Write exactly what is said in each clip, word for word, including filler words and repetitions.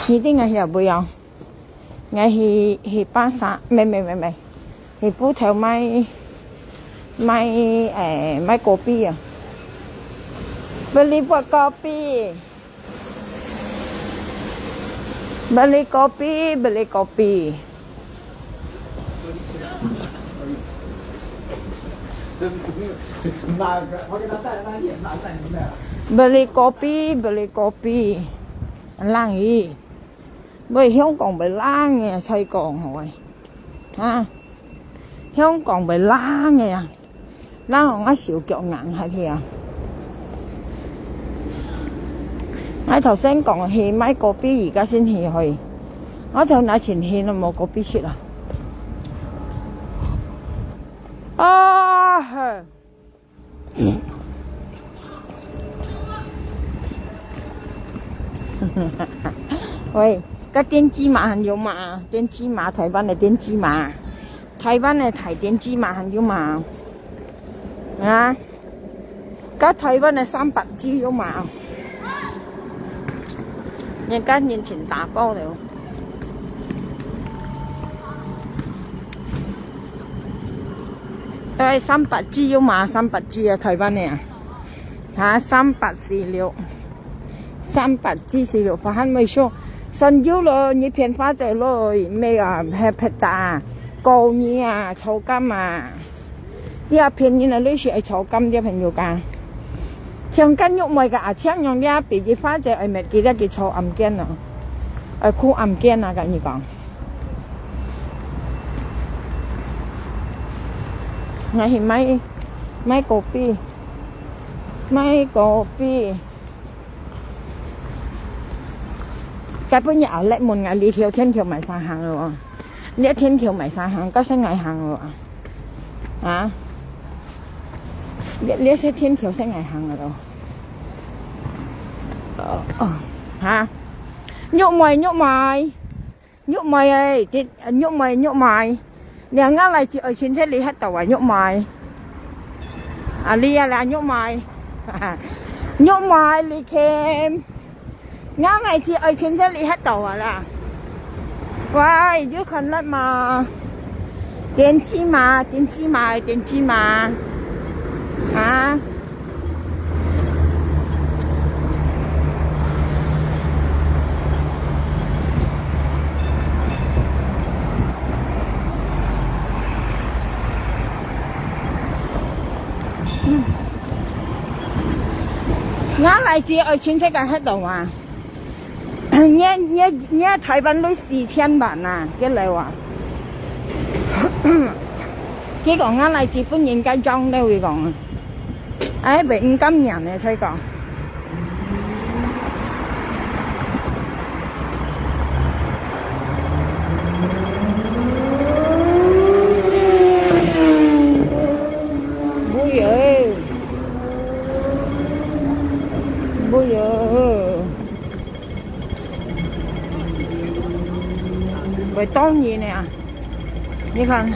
你等下去哪位啊？𠊎去，去巴沙，毋係，毋係，毋係，毋係，去鋪頭買，買，誒，買kopi啊。Beli buat kopi. Beli kopi, beli kopi. Beli kopi, beli kopi. 冷咦，喂，香港會冷个，才講好誒。啊，香港會冷个啊。 然後𠊎手腳硬下去啊。𠊎頭先講去買kopi，而家先去去。𠊎頭那前去都無kopi食啊。啊，嘿。喂，該電鋸嫲還有嗎？電鋸嫲，台灣个電鋸嫲。 台灣个大電鋸嫲還有嗎？啊？該台灣个三八鋸有嗎？人家人情打包了。哎，三八鋸有嗎？三八鋸啊，台灣个啊。啊，三八四六。三八鋸四六，法漢妹說，算有咯，你騙花姐咯，咩啊，係騙詐，告你啊，坐監啊。 你啊騙人啊，你係愛坐監，你朋友講。像該玉妹个阿強樣，你啊，畢業花姐愛搣佢，你去坐暗間啊，愛苦暗間啊，跟你講。𠊎去買，買kopi，買kopi。該本日阿let's問𠊎，這條天橋買啥行哦？ 這天橋買啥行？該先𠊎行哦啊？啊？這，這些天橋先𠊎行个咯。哦，哦，哈？玉妹，玉妹，玉妹誒，這，玉妹，玉妹。你啊，𠊎來自愛情這裡歇到啊，玉妹。啊，你啊啦，玉妹。玉妹，你看。 𠊎來自愛情這裡歇到啊啦。喂，有看到嗎？電鋸嫲，電鋸嫲，電鋸嫲。啊？嗯。 𠊎來自愛情這個歇到啊。你，你，你台灣鐳四千萬啊，幾多啊？佢講𠊎來自本人該張了，佢講啊。哎，袂毋甘願呢，所以講。 無有，無有，會當然的啊！你看。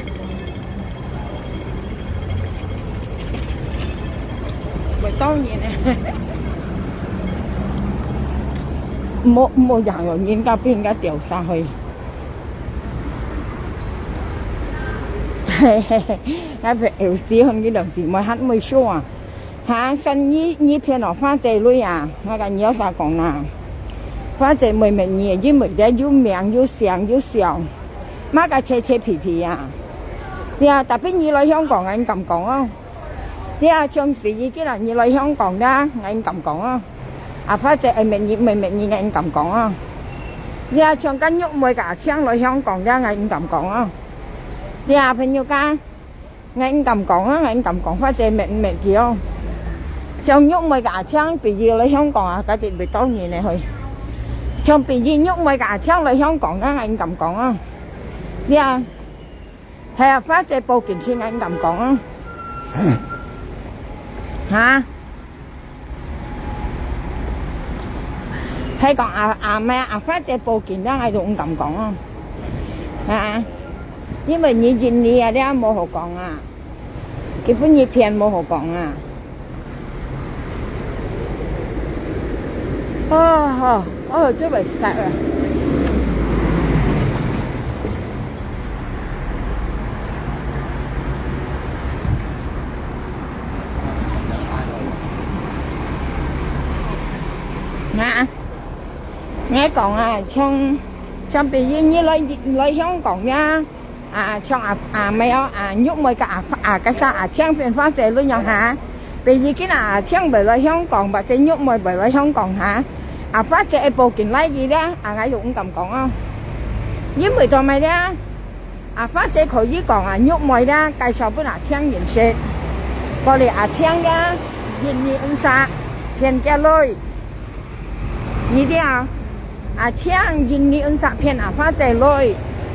會當然呢。莫，莫讓人家被人家掉下去。嘿嘿嘿，該邊有時候你兩姊妹還沒說啊。哈，算你，你騙了花姐鐳啊，那個你要啥講啦？花姐妹妹你，因為人有名有姓有相，麼个切切皮皮啊？對啊，tapi你來香港啊，你敢講哦？ 你啊，像飛機啦，你來香港啦，𠊎敢講啊。啊，或者愛搣你，搣搣你，𠊎敢講啊。你啊，像該玉妹个阿強來香港啦，𠊎敢講啊。你啊，朋友講，𠊎敢講啊，𠊎敢講，或者搣搣佢哦。像玉妹个阿強，飛機來香港啊，該啲會當然个去。像飛機玉妹个阿強來香港啦，𠊎敢講啊。你啊， 係啊，花姐報警先，𠊎敢講啊。哈？係講啊，啊，咩啊，花姐報警，𠊎都毋敢講啊。哈？因為你印尼啊，你也無好講啊。佢本日天無好講啊。哦，哦，哦，這位塞啊。啊，𠊎講啊，像，像比如你來，來香港呀， 啊，像阿，啊，無啊，啊，玉妹佮阿，啊，該啥阿青變花姐恁樣哈。比如今啊，阿青會來香港，或者玉妹會來香港哈。啊，花姐會報警來佢咧，啊，𠊎又毋敢講哦。因為做麼咧？啊，花姐可以講啊，玉妹咧，介紹分阿青認識。過來阿青咧，印尼銀色，騙佢來。 你知啊，阿青印尼銀色騙阿花姐來，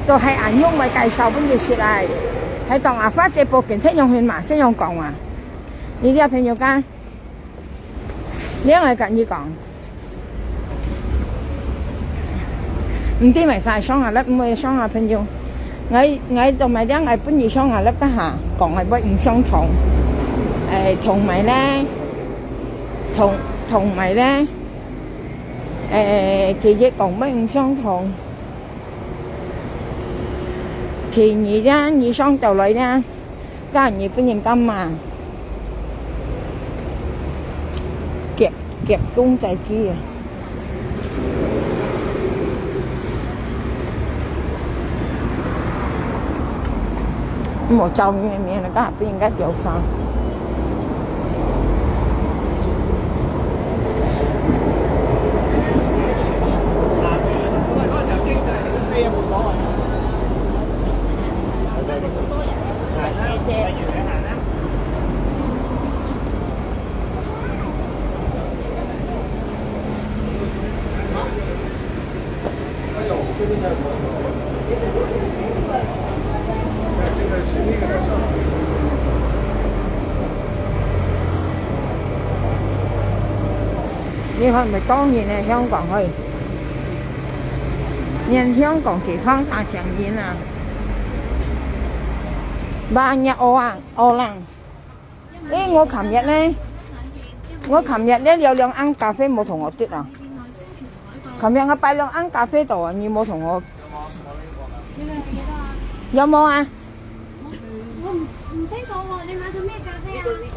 都係阿玉妹介紹分佢識來。係講阿花姐報警，先用去嘛，先用講啊。你知啊，朋友家，你愛佮你講，毋知為啥上下粒，毋會上下朋友。𠊎，𠊎做麼个，𠊎本意上下粒，該下講个會毋相同。誒，同埋咧，同，同埋咧， 誒，第一講話毋相同。第二咧，你上到來咧，佮你本人幹嘛？夾，夾公仔機啊！ 無照你个面，你幹嘛不應該丟上？你看，毋係當然个香港去，連香港地方都請人啊。Banyak orang, orang. 誒，我琴日呢，我琴日呢，有兩盎咖啡無同我滴啊。琴日我擺兩盎咖啡到啊，你無同我，有無啊？我唔，唔清楚喎，你買咗咩咖啡啊？嗯。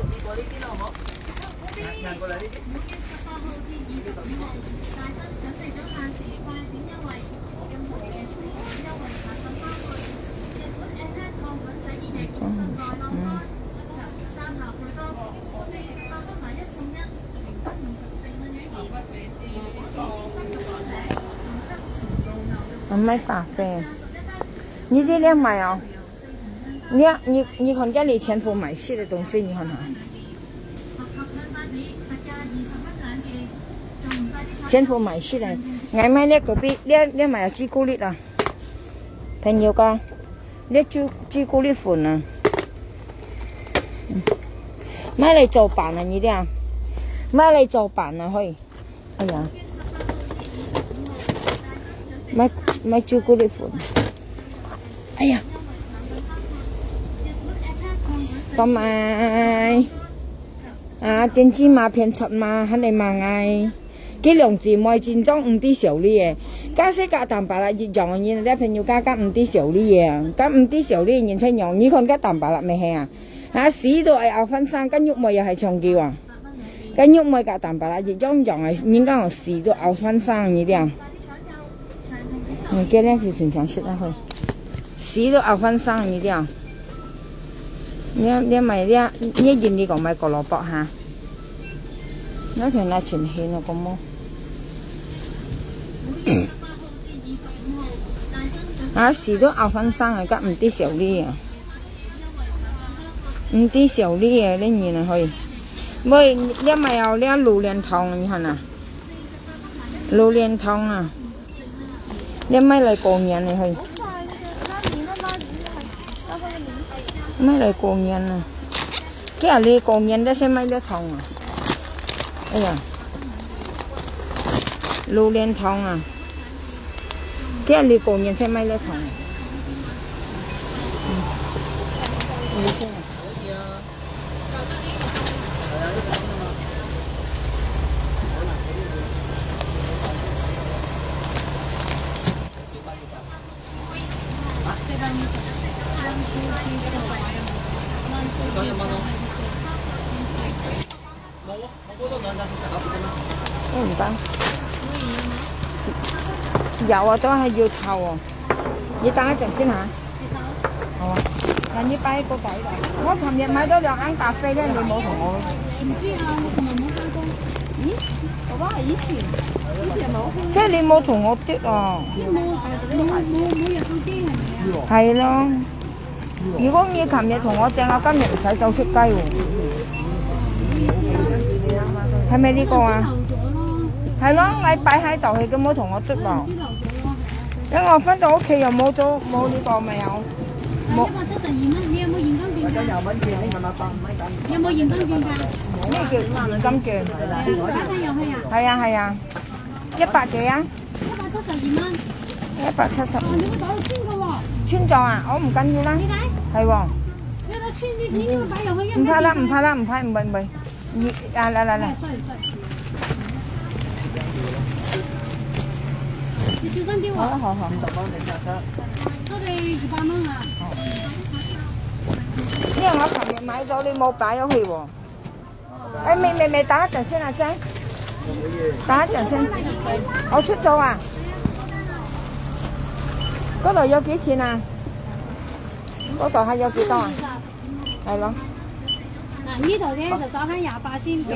買咖啡。你這裡買哦。你，你，你看這裡全部賣食个東西，你看下。全部賣食个。𠊎買這隔壁，這，這買朱古力啊。 朋友講，這朱，朱古力粉啊。嗯。買來做飯啊，你這。買來做飯啊，嘿。哎呀。買，買朱古力粉。哎呀。拜拜。啊，電子碼、騙出碼，還來罵𠊎。 佢兩姊妹真正毋知羞恥个，假使佮Tampalak一樣个人，這朋友家佮毋知羞恥个，佮毋知羞恥个人才樣，你看佮Tampalak乜係啊？啊，死都愛拗番生，佮玉妹也係長久啊。佮玉妹佮Tampalak一樣樣个，人家講死都拗番生，你知啊？嗯，今日係平常食啊，嘿。死都拗番生，你知啊？你，你買這，你印尼講買胡蘿蔔哈？ 那條那全黑那個麼？啊，死都拗番生啊，佮毋知羞恥啊。毋知羞恥啊，恁人啊，嘿。喂，這買哦，這榴槤糖，你看啊。榴槤糖啊。 你買來過年个嘿。買來過年啊。今日過年，這先買這糖啊。哎呀，榴槤糖啊。今日過年先買這糖啊。嗯。你先啊。嗯，當。有啊，都還有炒哦。你等一陣先哈。好啊。那你擺一個擺一個。我琴日買到兩盎咖啡咧，你無同我。唔知啊，我琴日冇翻工。咦，我話以前，以前冇。即係你冇同我滴啊。冇，冇，冇，冇入到機係咪啊？係咯。 如果你琴日同我訂，我今日毋使走出街喎。係咪呢個啊？係咯，你擺喺度，佢都冇同我出喎。因為我返到屋企又冇做，冇呢個，沒有，冇。一百七十二蚊，你有冇現金券㗎？有冇現金券㗎？咩叫現金券？馬上有去啊？係啊，係啊，一百幾啊？ 一百七十二蚊。一百七十。哦，你會打到穿嘅喎。穿咗啊？我唔緊要啦。你睇。係喎。你睇穿，你，你，你會擺入去，因為唔怕啦，你唔怕啦，唔怕，唔會，唔會。你，啊，來，來，來。哎，sorry，sorry。你小心啲喎。好，好，好。多謝二百蚊啊。因為我琴日買咗，你冇擺入去喎。 哎，沒，沒，沒，等一陣先啊，姐。等一陣先。我出咗啊。嗰度有幾錢啊？嗰度還有幾多啊？係咯。嗱，呢度咧就找下廿八先嘅，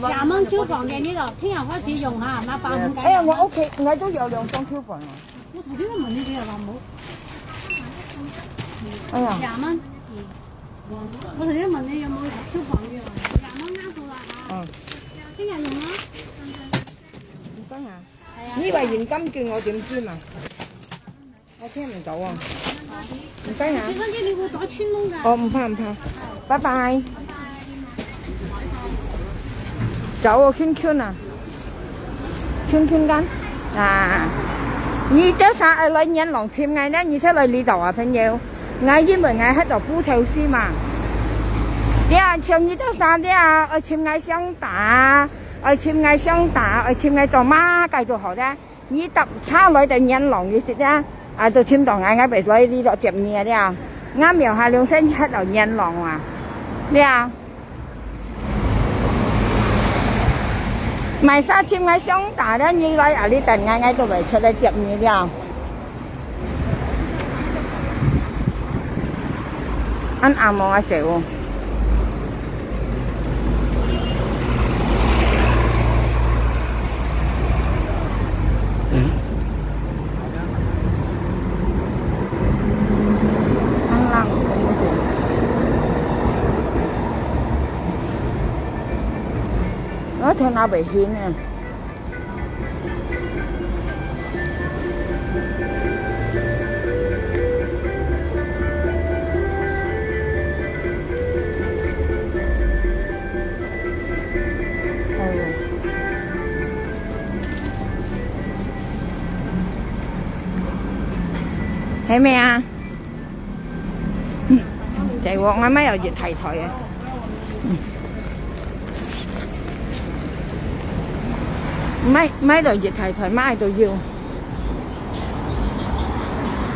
廿蚊Q房嘅呢度，聽日開始用吓，麻煩唔緊要。哎呀，我屋企，我都有兩張Q房啊。我頭先都問你，你又話冇。哎呀。廿蚊。嗯。 我頭先問你有冇入出房嘅，廿蚊啱到啦嚇。嗯。聽日用啦。唔得啊！係啊。你話現金券我點知嘛？我聽唔到啊。唔得啊！小心啲，你會袋穿窿㗎。哦，唔怕唔怕，拜拜。走哦，圈圈啊！ 圈圈間。啊，你兜儕愛來元朗尋𠊎呢？你先來呢度啊，朋友。𠊎因為𠊎歇到烏頭市嘛。你啊，像你兜儕，你啊，愛尋𠊎相打，愛尋𠊎相打，愛尋𠊎做麼个都好咧。你搭車來到元朗，你識咧，啊，都尋到𠊎，𠊎會來呢度接你啊，你啊。𠊎廟下兩先歇到元朗啊，你啊。 買衫尋𠊎相打咧，你來啊，你等𠊎，𠊎都會出來接你了。恁阿毛啊，走哦。 我頭那袂眩呢。哎喲。 係無啊？嗯，在我阿媽有一大袋啊。嗯。買，買到一大袋，買到有。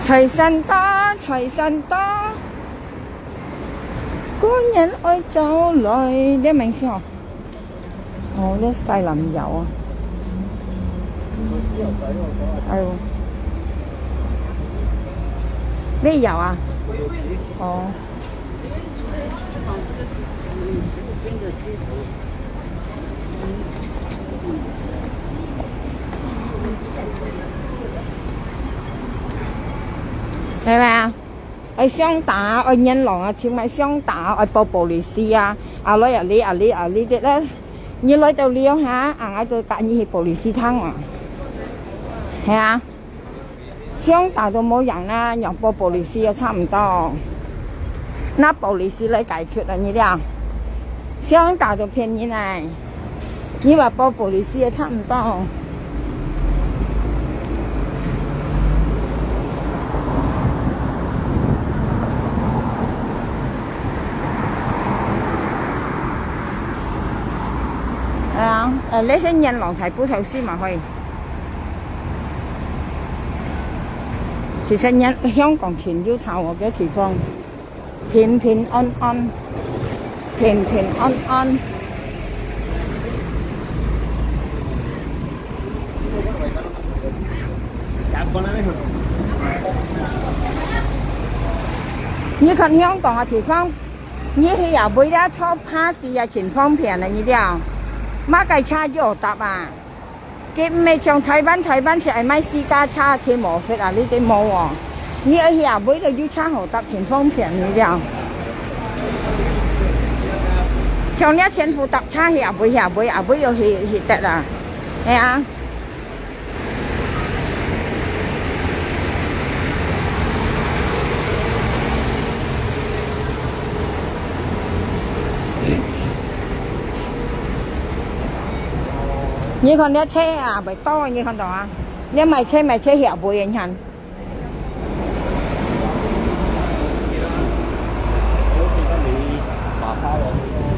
財神到，財神到，官人愛走來，你明白無？ 哦，這係橄欖油啊。哎喲，咩油啊？哦。係無啊？ 愛相打，愛元朗啊，尋𠊎相打，愛報police啊，啊來啊你啊你啊你的咧，你來到了哈，啊𠊎就帶你去police廳啊。係啊，相打都無用啦，仰報police也差毋多。那police來解決啊你了，相打都騙人啊。 你話報police也差毋多。係啊，呃，這係元朗大埔頭先嘛可以。其實元，香港全有頭个地方。 平平安安，平平安安。你看香港个地方，你去啊，為了坐巴士也真方便个，你知道？麼个車都有搭啊。佢毋係像台灣，台灣係愛買私家車，佢無法啊，你知無哦？你愛去啊，為了有車好搭，真方便，你知道？像你全部搭車去啊，為啊，為啊，為要去，去得啊，係啊。 你看這車啊，袂到，你看到啊？你買車，買車遐會人看。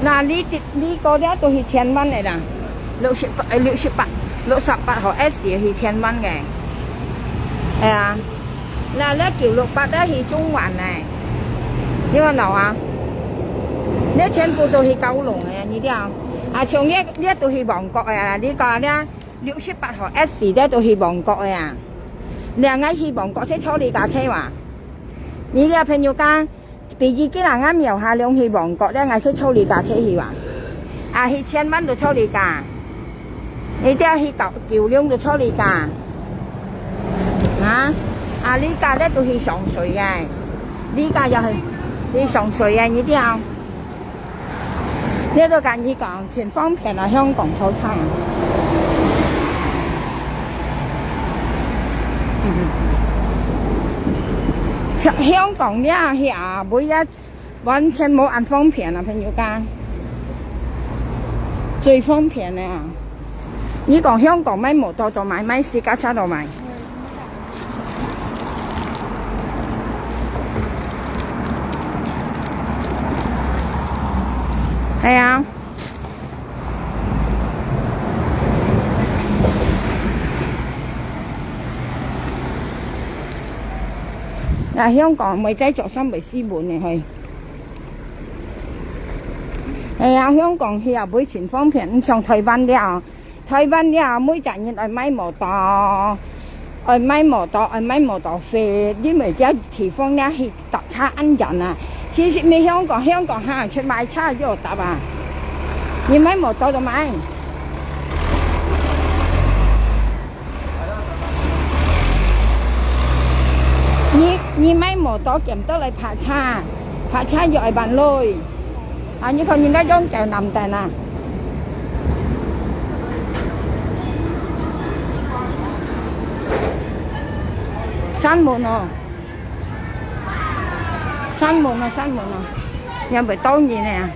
那你這，你个這都係千萬个啦，六十八，呃，六十八，六十八號S係千萬个。係啊，那這九六八這係中環个，你看到啊？這全部都係九龍个，你知啊？啊，像這，這都係旺角个啊，你講這六十八號S這都係旺角个啊？你𠊎去旺角係坐你架車哇？你這朋友講， 比如今日𠊎廟下龍去旺角，這𠊎係坐你架車去哇？啊，去千萬都坐你架，你這去九，九龍都坐你架。啊？啊，你架這都去上水个，你架又去，去上水个，你這，這都跟你講，真方便啊，香港坐車。像香港這去啊，每一 完全無恁方便啊，朋友家。最方便个啊！你講香港買摩托做買，買私家車做買。係啊。 啊，香港妹仔著衫會斯文个嘿。哎呀，香港去啊，會真方便，毋像台灣了。台灣了，每隻人愛買摩托，愛買摩托，愛買摩托費，因為這地方了去 搭車恁遠啊。其實你香港，香港行出買車又搭啊。你買摩托做麼个？你，你買摩托兼到來泊車，泊車又愛還鐳。 啊，你看人家用腳男等啊。閂門哦，閂門哦，閂門哦，也袂到人呢。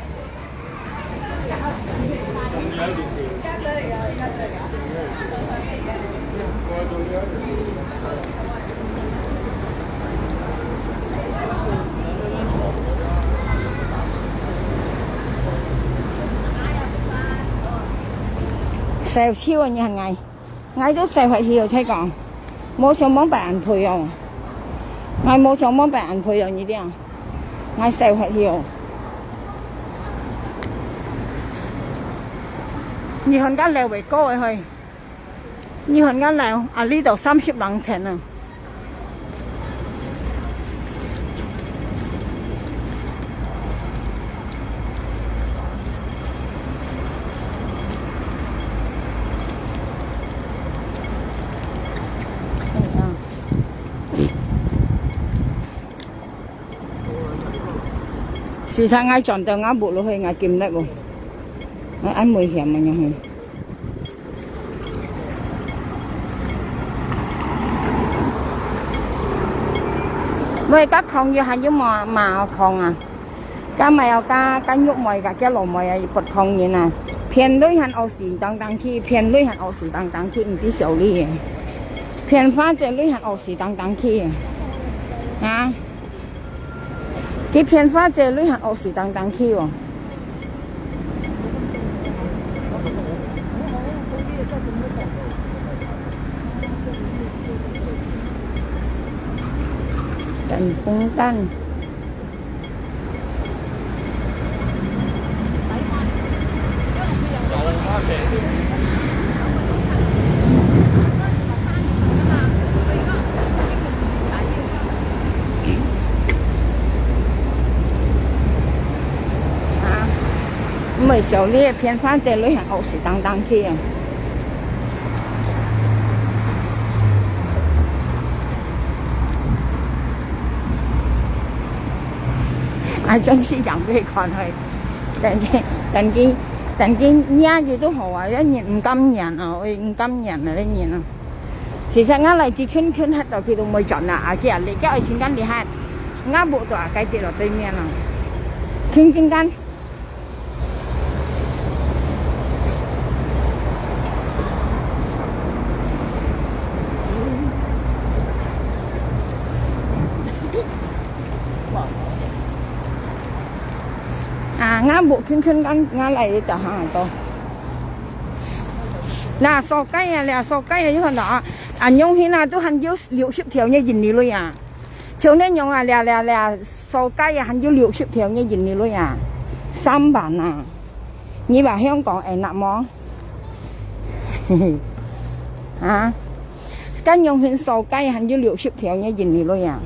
笑死我，你看𠊎，𠊎都笑忒去了，才講，無想望擺恁肥哦，𠊎無想望擺恁肥哦，你聽，𠊎笑忒去哦。你看該樓會高个嘿。 你看𠊎來哦，啊，呢度三十零層啊。時常𠊎轉到𠊎屋落去，𠊎撳得哦，𠊎恁危險啊，樣去。 喂，該抗疫還有無，無抗啊？該買哦，該，該玉妹，該，該老妹啊，不抗疫啊。騙鐳還惡死當當去，騙鐳還惡死當當去，毋知小李。騙花姐鐳還惡死當當去。啊？ 佢騙花姐鐳還惡死當當去哦。等紅燈。 你小麗个片花姐女行惡死當當去啊！啊，真係講俾佢看去，等佢，等佢，等佢，你啊，佢都好啊，一年毋敢年啊，喂，毋敢年啊，一年啊。其實𠊎來自近近歇到佢都毋會轉啊，啊，佢啊，你叫愛情間你歇，𠊎目到啊，該跌落對面啊，近近間。 啊，𠊎目近近間，𠊎來一條行來到。那掃街啊，那掃街啊，你看到啊，啊，樣形啊，都還有六十條个人流了呀。 像恁樣啊，這這這，掃街啊，還有六十條个人流了呀，三萬啊！你話香港會納無？啊，恁樣形掃街還有六十條个人流了呀！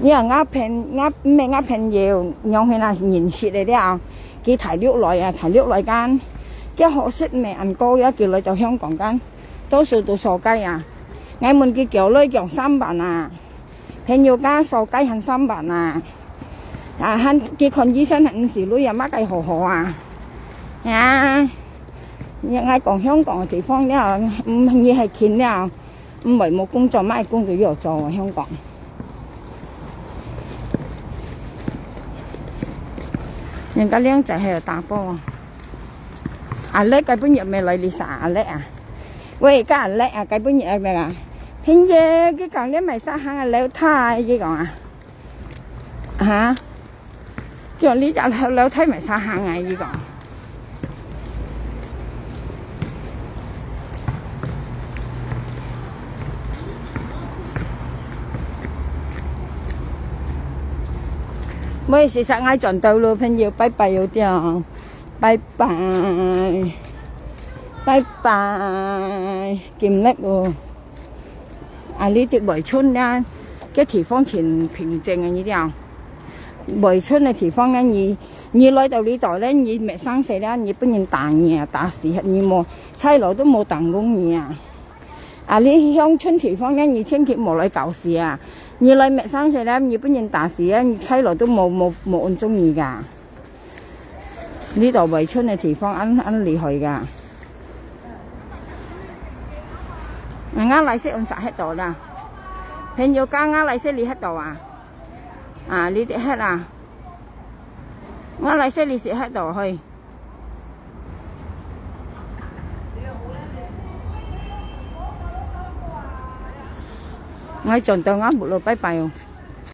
你話𠊎朋，𠊎，毋係𠊎朋友，樣形啊認識个了，佢大陸來啊，大陸來間，佢好食咩，恁高呀，佢來到香港間，到處都掃街啊！𠊎問佢叫來講三萬啊！ 朋友家掃街還三萬啊！啊，還佢看醫生還毋使鐳啊，麼个好好啊！啊，你愛講香港个地方了，嗯，你係近了，毋會無工作，麼个工作有做啊，香港。人家靚仔還有打波啊！阿叻，該本日未來你啥？阿叻啊？喂，該阿叻啊，該本日愛咩啊？ 朋友，佢講你買啥行啊？樓梯，佢講啊，哈？叫你隻樓，樓梯買啥行啊？佢講。喂，事實𠊎轉到咯，朋友，拜拜，有點，拜拜，拜拜，今日哦。 啊，你對圍村呢，該地方盡平靜个，你聽。圍村个地方呢，你，你來到這度呢，你陌生勢呢，你分人打你啊，打死你無，差佬都無打過你啊。啊，你鄉村地方呢，你千祈莫來搞事啊！你來陌生勢呢，你分人打死啊，差佬都無，無，無恁中意噶。 呢度圍村个地方恁，恁厲害噶。𠊎來食，𠊎食歇到啦。朋友家，𠊎來食，你歇到啊？啊，你得歇啊？𠊎來食，你食歇到去。𠊎轉到𠊎屋咯，拜拜哦。